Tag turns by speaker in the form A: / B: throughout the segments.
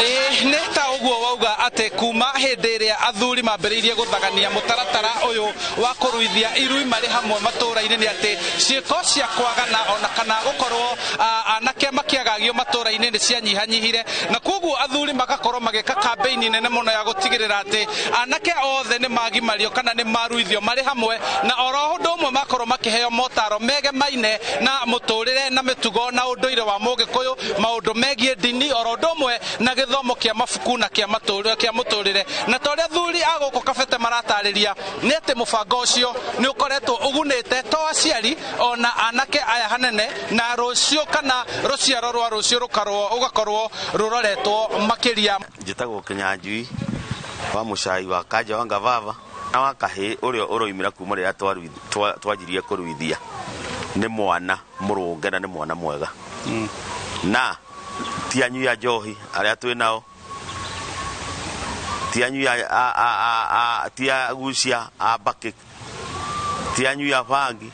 A: Ĩĩ, nĩ ta ũguo wauga atĩ kuma hĩndĩ ĩrĩa athuri mambĩrĩirie gũthagania mũtaratara ũyũ wa kũruithia irui marĩ hamwe matũũra-inĩ, nĩ atĩ ciĩko cia kwagana ona kana gũkorwo anake makĩagagio matũũra-inĩ nĩ cianyihanyihire, na koguo athuri magakorwo magĩka kambĩini nene mũno ya gũtigĩrĩra atĩ anake othe nĩ magimario kana nĩ maruithio marĩ hamwe, na oro ũndũ ũmwe makorwo makĩheo motaro megemaine na mũtũrĩre na mĩtugo na ũndũire wa Mũgĩkũyũ, maũndũ megiĩ ndini, oro ũndũ ũmwe na gĩthomo kĩa mabuku na kĩa mũtũrĩre. Na ta ũrĩa athuri a gũkũ Kabete maratarĩria, nĩ atĩ mũbango ũcio nĩ ũkoretwo ũgunĩte to aciari ona anake aya hanene, na rũciũ kana rũciaro rwa rũciũ rũgakorwo rũroretwo makĩria.
B: Njĩtagwo Kĩnyanjui wa Mũcai wa Kanja wa Ngavava, na wa kahĩ ũrĩa ũroimĩra kuma rĩrĩa twanjirie kũruithia nĩ mwana mũrũnge na nĩ mwana mwega, na ti anyui a njohi arĩa twĩ nao, ti anyui ti agucia a mbakĩ, ti anyui a bangi,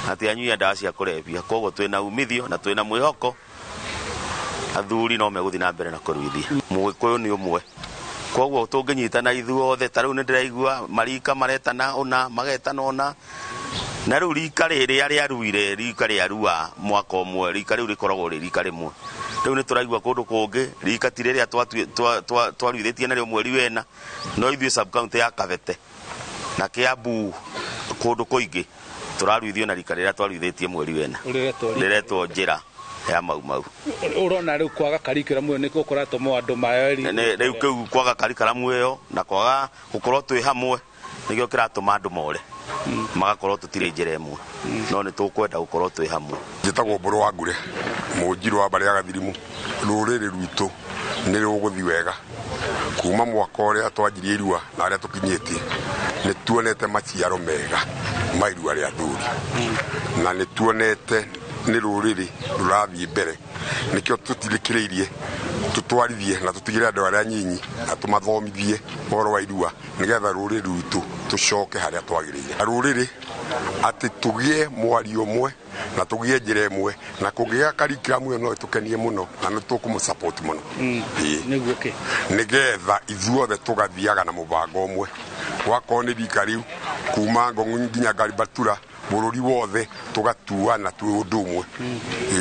B: na ti anyui a ndawa cia kũrebia. Koguo twĩna umithio na twĩna mwĩhoko athuri no megũthiĩ na mbere na kũruithia. Mũgĩkũyũ nĩ ũmwe, koguo tũngĩnyitana ithuothe. Ta rĩu nĩ ndĩraigua marika maretana ũna, magetana ũna, na rĩu rika rĩrĩa rĩaruire, rika rĩarua mwaka ũmwe, rika rĩu rĩkoragwo rĩ rika rĩmwe. Rĩu nĩ tũraigua kũndũ kũngĩ rika ti rĩrĩa twaruithĩtie narĩo mweri wena, no ithuĩ sub county ya Kabete na Kiambu kũndũ kũingĩ tũraruithio na rika rĩrĩa twaruithĩtie mweri wena, rĩretwo njĩra ya Mau Mau.
A: Ũrona rĩu kwaga curriculum ĩyo nĩ gũkoretwo andũ maeri?
B: Rĩu kĩu kwaga curriculum ĩyo na kwaga gũkorwo twĩ hamwe nĩkĩo kĩratũma andũ more, magakorwo tũtirĩ njĩra ĩmwe, no nĩ tũkwenda gũkorwo twĩ hamwe.
C: Njĩtagwo Mbũrũ wa Ngure, Mũnjirũ wa mbarĩ ya Gathirimu. Rũrĩrĩ rwitũ nĩ rũgũthiĩ wega kuma mwaka ũrĩa twanjirie irua na harĩa tũkinyĩtie. Nĩ tuonete maciaro mega ma irua rĩa athuri, na nĩ tuonete nĩ rũrĩrĩ rũrathiĩ mbere. Nĩkĩo tũtirĩkĩrĩirie tũtwarithie na tũtigĩre andũ arĩa anyinyi na tũmathomithie ũhoro wa irua, nĩgetha rũrĩrĩ rwitũ tũcoke harĩa twagĩrĩire. Rũrĩrĩ atĩ tũgĩe mwario ũmwe na tũgĩe njĩra ĩmwe, na kũngĩgĩa curriculum ĩyo no ĩtũkenie mũno na nĩ tũkũmũ mũno.
A: Nĩguo kĩ?
C: Nĩgetha ithuothe tũgathiaga na mũbango ũmwe, gwakorwo nĩ rika rĩu kuma Ngong'u nginya Ngaribatura, bũrũri wothe tũgatuana twĩ ũndũ ũmwe.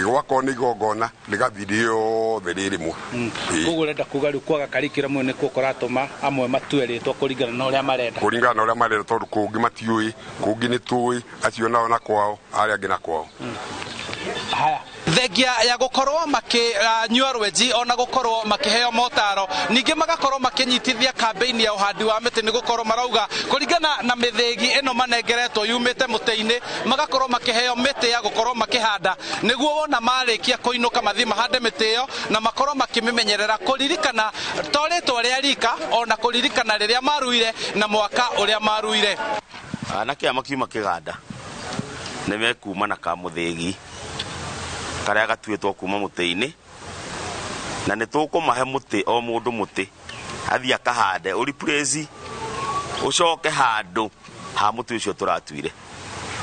C: Gwakorwo nĩ igongona rĩgathiĩ rĩothe rĩ rĩmwe.
A: Koguo ũrenda kuga rĩu kwaga curriculum ĩyo nĩkuo kũratũma amwe matue rĩtwa kũringana na ũrĩa marenda?
C: Kũringana na ũrĩa marenda, tondũ kũngĩ matiũĩ, kũngĩ nĩ tũĩ, acio nao na kwao, arĩa angĩ na kwao.
A: Haya, thengia ya gũkorwo makĩnyua rwenji ona gũkorwo makĩheo motaro, ningĩ magakorwo makĩnyitithia kambĩini ya ũhandi wa mĩtĩ, nĩ gũkorwo marauga kũringana na mĩthĩgi ĩno manengeretwo yumĩte mũtĩ-inĩ, magakorwo makĩheo mĩtĩ ya gũkorwo makĩhanda, nĩguo wona marĩkia kũinũka mathiĩ mahande mĩtĩ ĩyo na makorwo makĩmĩmenyerera, kũririkana to rĩtwa rĩa rika ona kũririkana rĩrĩa maruire na mwaka ũrĩa maruire.
B: Anake aya makiuma kĩganda nĩ mekuma na kamũthĩgi karĩa gatuĩtwo kuma mũtĩ-inĩ, na nĩ tũkũmahe mũtĩ, o mũndũ mũtĩ athiĩ akahande, ũreplace ũcoke handũ ha mũtĩ ũcio tũratuire.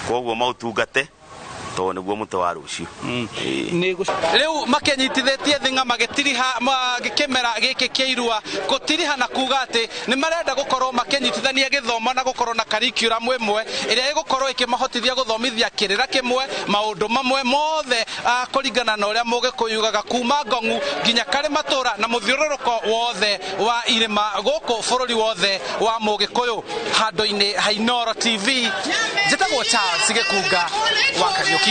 B: Koguo maũtungate tondũ nĩguo mũtĩ wa rũciũ.
A: Rĩu makĩnyitithĩtie thing'a magĩtiriha kĩmera gĩkĩ kĩa irua, gũtiriha na kuga atĩ nĩ marenda gũkorwo makĩnyitithania gĩthomo na gũkorwo na curriculum ĩmwe ĩrĩa ĩgũkorwo ĩkĩmahotithia gũthomithia kĩrĩra kĩmwe, maũndũ mamwe mothe, kũringana na ũrĩa Mũgĩkũyũ yugaga, kuma Ngong'u nginya karĩ matũra na mũthiũrũrũko wothe wa irĩma gũkũ bũrũri wothe wa Mũgĩkũyũ. Handũ-inĩ ha Inooro TV, njĩtagwo Charles Gĩkunga wa Kariũki.